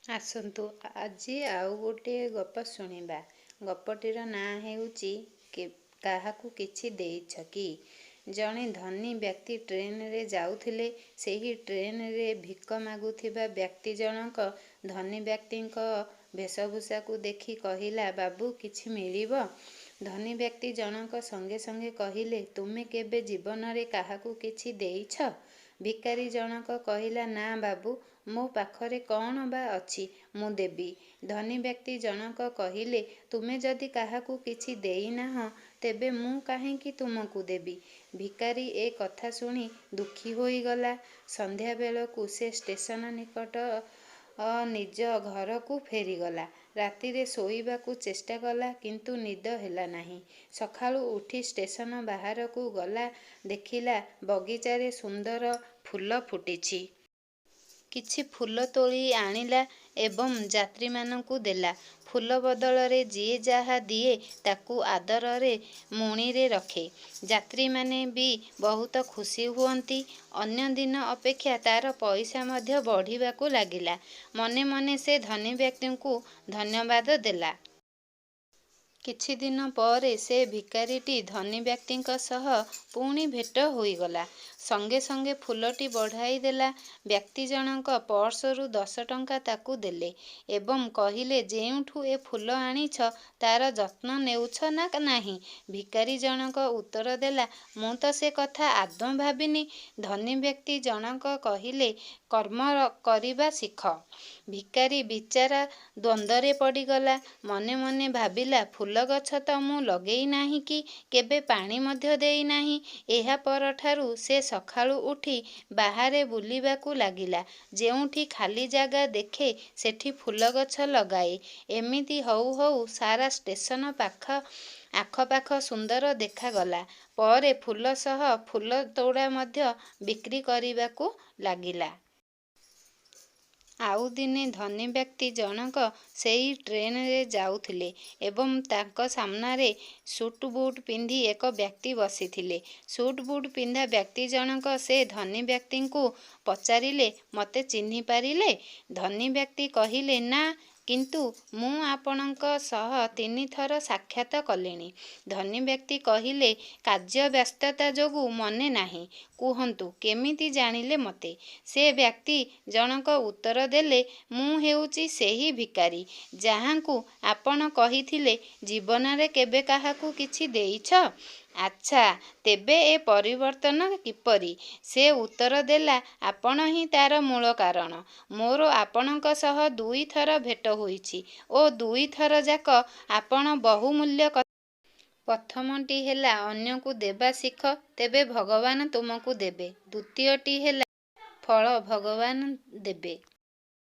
ଆସନ୍ତୁ ଆଜି ଆଉ ଗୋଟିଏ ଗପ ଶୁଣିବା। ଗପଟିର ନାଁ ହେଉଛି କାହାକୁ କିଛି ଦେଇଛ କି? ଜଣେ ଧନୀ ବ୍ୟକ୍ତି ଟ୍ରେନରେ ଯାଉଥିଲେ। ସେହି ଟ୍ରେନରେ ଭିକ ମାଗୁଥିବା ବ୍ୟକ୍ତି ଜଣକ ଧନୀ ବ୍ୟକ୍ତିଙ୍କ ବେଶଭୂଷାକୁ ଦେଖି କହିଲା, "ବାବୁ, କିଛି ମିଳିବ? " ଧନୀ ବ୍ୟକ୍ତି ଜଣକ ସଙ୍ଗେ ସଙ୍ଗେ କହିଲେ, "ତୁମେ କେବେ ଜୀବନରେ କାହାକୁ କିଛି ଦେଇଛ? " ଭିକାରୀ ଜଣକ କହିଲା, "ନା ବାବୁ, ମୋ ପାଖରେ କ'ଣ ବା ଅଛି ମୁଁ ଦେବି? " ଧନୀ ବ୍ୟକ୍ତି ଜଣକ କହିଲେ, "ତୁମେ ଯଦି କାହାକୁ କିଛି ଦେଇନାହଁ, ତେବେ ମୁଁ କାହିଁକି ତୁମକୁ ଦେବି? " ଭିକାରୀ ଏ କଥା ଶୁଣି ଦୁଃଖୀ ହୋଇଗଲା। ସନ୍ଧ୍ୟାବେଳକୁ ସେ ଷ୍ଟେସନ ନିକଟ ନିଜ ଘରକୁ ଫେରିଗଲା। ରାତିରେ ଶୋଇବାକୁ ଚେଷ୍ଟା କଲା, କିନ୍ତୁ ନିଦ ହେଲା ନାହିଁ। ସକାଳୁ ଉଠି ଷ୍ଟେସନ ବାହାରକୁ ଗଲା। ଦେଖିଲା ବଗିଚାରେ ସୁନ୍ଦର ଫୁଲ ଫୁଟିଛି। କିଛି ଫୁଲ ତୋଳି ଆଣିଲା ଏବଂ ଯାତ୍ରୀମାନଙ୍କୁ ଦେଲା। ଫୁଲ ବଦଳରେ ଯିଏ ଯାହା ଦିଏ ତାକୁ ଆଦରରେ ମୁଣିରେ ରଖେ। ଯାତ୍ରୀମାନେ ବି ବହୁତ ଖୁସି ହୁଅନ୍ତି। ଅନ୍ୟ ଦିନ ଅପେକ୍ଷା ତା'ର ପଇସା ମଧ୍ୟ ବଢ଼ିବାକୁ ଲାଗିଲା। ମନେ ମନେ ସେ ଧନୀବ୍ୟକ୍ତିଙ୍କୁ ଧନ୍ୟବାଦ ଦେଲା। କିଛିଦିନ ପରେ ସେ ଭିକାରୀଟି ଧନୀ ବ୍ୟକ୍ତିଙ୍କ ସହ ପୁଣି ଭେଟ ହୋଇଗଲା। ସଙ୍ଗେ ସଙ୍ଗେ ଫୁଲଟି ବଢ଼ାଇ ଦେଲା। ବ୍ୟକ୍ତି ଜଣକ ପର୍ସରୁ 10 ଟଙ୍କା ତାକୁ ଦେଲେ ଏବଂ କହିଲେ, "ଯେଉଁଠୁ ଏ ଫୁଲ ଆଣିଛ, ତା'ର ଯତ୍ନ ନେଉଛ ନା ନାହିଁ? " ଭିକାରୀ ଜଣକ ଉତ୍ତର ଦେଲା, "ମୁଁ ତ ସେ କଥା ଆଦୌ ଭାବିନି। " ଧନୀ ବ୍ୟକ୍ତି ଜଣକ କହିଲେ, "କର୍ମ କରିବା ଶିଖ। " ଭିକାରୀ ବିଚାରା ଦ୍ୱନ୍ଦ୍ୱରେ ପଡ଼ିଗଲା। ମନେ ମନେ ଭାବିଲା, ଫୁଲଗଛ ତ ମୁଁ ଲଗେଇ ନାହିଁ କି କେବେ ପାଣି ମଧ୍ୟ ଦେଇନାହିଁ। ଏହା ପରଠାରୁ ସେ ସକାଳୁ ଉଠି ବାହାରେ ବୁଲିବାକୁ ଲାଗିଲା। ଯେଉଁଠି ଖାଲି ଜାଗା ଦେଖେ ସେଠି ଫୁଲଗଛ ଲଗାଏ। ଏମିତି ହଉ ହଉ ସାରା ଷ୍ଟେସନ ଆଖପାଖ ସୁନ୍ଦର ଦେଖାଗଲା। ପରେ ଫୁଲ ସହ ଫୁଲତୋଡ଼ା ମଧ୍ୟ ବିକ୍ରି କରିବାକୁ ଲାଗିଲା। ଆଉ ଦିନେ ଧନୀ ବ୍ୟକ୍ତି ଜଣକ ସେଇ ଟ୍ରେନରେ ଯାଉଥିଲେ ଏବଂ ତାଙ୍କ ସାମନାରେ ସୁଟ୍ ବୁଟ୍ ପିନ୍ଧି ଏକ ବ୍ୟକ୍ତି ବସିଥିଲେ। ସୁଟ୍ ବୁଟ୍ ପିନ୍ଧା ବ୍ୟକ୍ତି ଜଣକ ସେ ଧନୀ ବ୍ୟକ୍ତିଙ୍କୁ ପଚାରିଲେ, "ମୋତେ ଚିହ୍ନି ପାରିଲେ? " ଧନୀ ବ୍ୟକ୍ତି କହିଲେ, "ନା, କିନ୍ତୁ ମୁଁ ଆପଣଙ୍କ ସହ ତିନିଥର ସାକ୍ଷାତ କଲିଣି। " ଧନୀ ବ୍ୟକ୍ତି କହିଲେ, "କାର୍ଯ୍ୟ ବ୍ୟସ୍ତତା ଯୋଗୁଁ ମନେ ନାହିଁ। କୁହନ୍ତୁ, କେମିତି ଜାଣିଲେ ମୋତେ? " ସେ ବ୍ୟକ୍ତି ଜଣକ ଉତ୍ତର ଦେଲେ, "ମୁଁ ହେଉଛି ସେହି ଭିକାରୀ, ଯାହାଙ୍କୁ ଆପଣ କହିଥିଲେ, 'ଜୀବନରେ କେବେ କାହାକୁ କିଛି ଦେଇଛ? ଆଚ୍ଛା, ତେବେ ଏ ପରିବର୍ତ୍ତନ କିପରି? " ସେ ଉତ୍ତର ଦେଲା, "ଆପଣ ହିଁ ତା'ର ମୂଳ କାରଣ। ମୋର ଆପଣଙ୍କ ସହ ଦୁଇଥର ଭେଟ ହୋଇଛି ଓ ଦୁଇଥରଯାକ ଆପଣ ବହୁମୂଲ୍ୟ କଥା। ପ୍ରଥମଟି ହେଲା, ଅନ୍ୟକୁ ଦେବା ଶିଖ, ତେବେ ଭଗବାନ ତୁମକୁ ଦେବେ। ଦ୍ୱିତୀୟଟି ହେଲା, ଫଳ ଭଗବାନ ଦେବେ।